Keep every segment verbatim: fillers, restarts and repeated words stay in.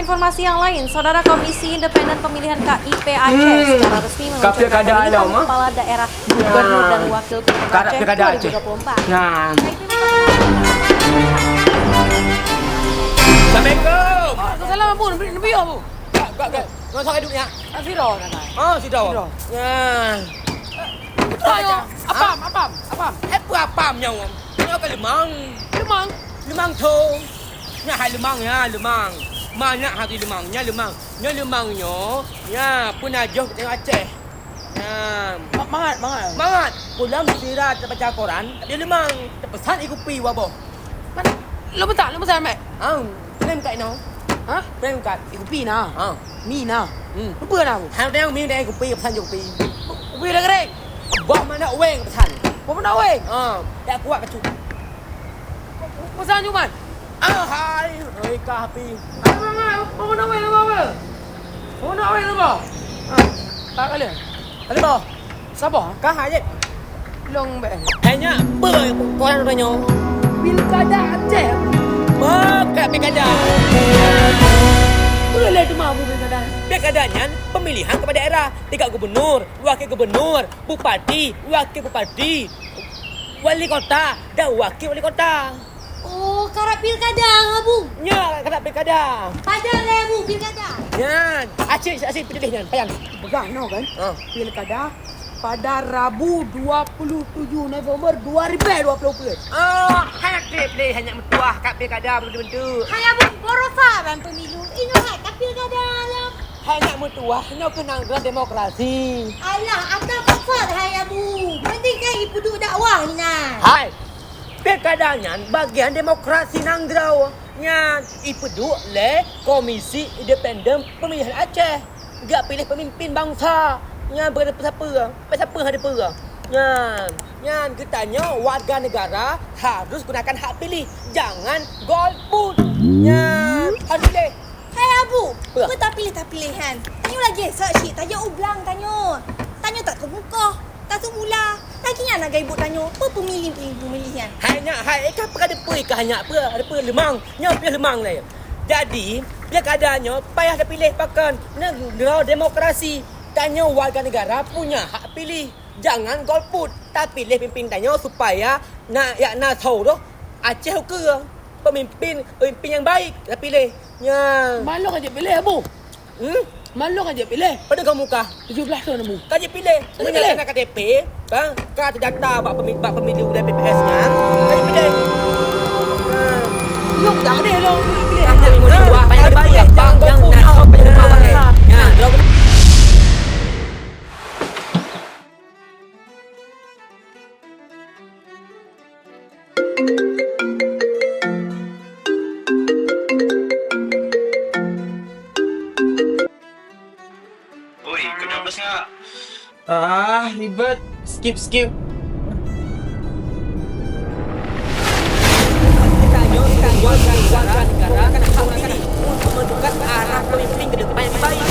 Informasi yang lain, Saudara, Komisi Independen Pemilihan K I P Aceh secara resmi meluncurkan pemilihan kepala daerah, gubernur dan wakil gubernur Aceh dua ribu dua puluh empat. Nah. Assalamualaikum. Waalaikumsalam, Abu. Nabi, Nabi, Abu. Gak, gak, gak. Nggak usah duduk, ya. Ah, siro, kan? Ah, siro. Siro. Ya. Ayo, apam, apam, apam. Eh, apa apam nyoe? Nyoe ke lemang. Lemang? Lemang tu. Nyoe hai lemang, ya, lemang. Banyak hari lemang. Nyoe lemang. Nyoe lemang nyoe. Ya, pun ajoh tengok Aceh. Ya. Ma-, mangat, mangat. Mangat. Pulang sira terbaca koran, tapi lemang. Terpesan ikupi waboh. Kan, lo bentak, lo besar, Mat. Ah, frame kat inoe. Ha? Frame kat. Eh, kupi na. Ha. Mi na. Hmm. Lupa na aku. Hang tengok mi dan kupi, pesan je kupi. Kupi dah kering. Bah mana weng pesan. Bah mana weng? Ha, tak kuat kacau. Pesan je, Mat. Ah, hai. Oi, kah api. Ah, Mat, Mat, bah mana weng, bah mana? Bah mana weng, bah? Ha, tak kali. Kali, bah. Saboh, kah, Haji? Long bèk. Hai nyak, peue koran tanyoe? Pilkada Aceh. Bah, kat pilkada. Peue lé teuma bu pilkada? Pilkada nyan pemilihan kepala daerah, tingkat gubernur, wakil gubernur, bupati, wakil bupati, wali kota, dan wakil wali kota. Oh, karab pilkada, Abu? Nya, karab pilkada. Pajan lé, Abu, pilkada? Nyan, asyik, asyik pilih nyan, pajan. Peugah noh kan? Ha. Pilkada pada Rabu dua puluh tujuh November dua ribu dua puluh empat. Ah, hai aktif lé, hanya meutuah kat pilkada bentuk-bentuk. Hai, Abu, borosa ban pemilu. Ingat hai, kat pilkada lah. Hai nyak meutuah, nyoe keuh nanggroe demokrasi. Alah, ata peugah hai Abu. Mending kan ipeuduek dakwah inan. Hai, pilkada nyan bagian demokrasi nanggroe. Nyan ipeuduek lé Komisi Independen Pemilihan Aceh. Geujak piléh pemimpin bansa. Nyan bukan sapeue-sapeue, sapeue hana dipeue. Nyan, nyan geutanyoe warga negara harus gunakan hak pilih, jangan golput. Nyan harus piléh. Hai Abu, peue tapiléh-tapiléh nyan? Tanyoe lagèe seuek cit tajak u blang tanyoe. Tanyoe tak teumukoh, tak teumula. Lagèe nyan lagèe ibu tanyoe, peue pemilih-pemilih nyan? Hai nyak, hai, eh, ka peue ka dipeue, ka nyak peue, ada peue leumang. Nyoe piôh leumang lé. Jadi, pilkada nyoe payah tapiléh pakon. Nyoe demokrasi. Tanyoe warga negara punya hak pilih. Jangan golput. Tapiléh pimpin tanyoe supaya na, yak na soe roh Aceh ukeue. Pemimpin, pemimpin yang baik tapiléh. Nyan. Malôh ka jipiléh, Abu. Hmm? Malôh ka jipiléh. Pada kamu kah? Tujuh belas tahun, Abu. Ka jipiléh. Ka jipiléh. Meunyo na K T P, ka, ka terdata bak pemi-, bak pemilu dan P P S nyan. Ka jipiléh. Nyoe tak adeh lom. Ka jipiléh. Yang baik, yang, yang nak. Ya, Oi, kena bus ngak? Ah, ribet. Skip, skip. Kita nyoe, kita nyoe, warga negara, warga negara, untuk menentukan arah pemimpin ke depan yang baik.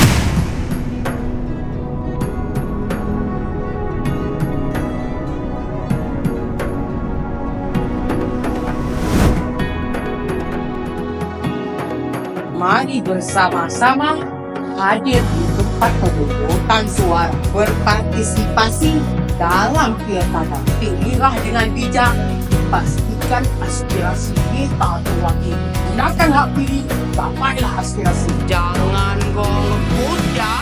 Mari bersama-sama hadir di tempat pemungutan suara, berpartisipasi dalam pilkada. Pilihlah dengan bijak, pastikan aspirasi kita terwakili. Gunakan hak pilih, gapailah aspirasi. Jangan golput, ya.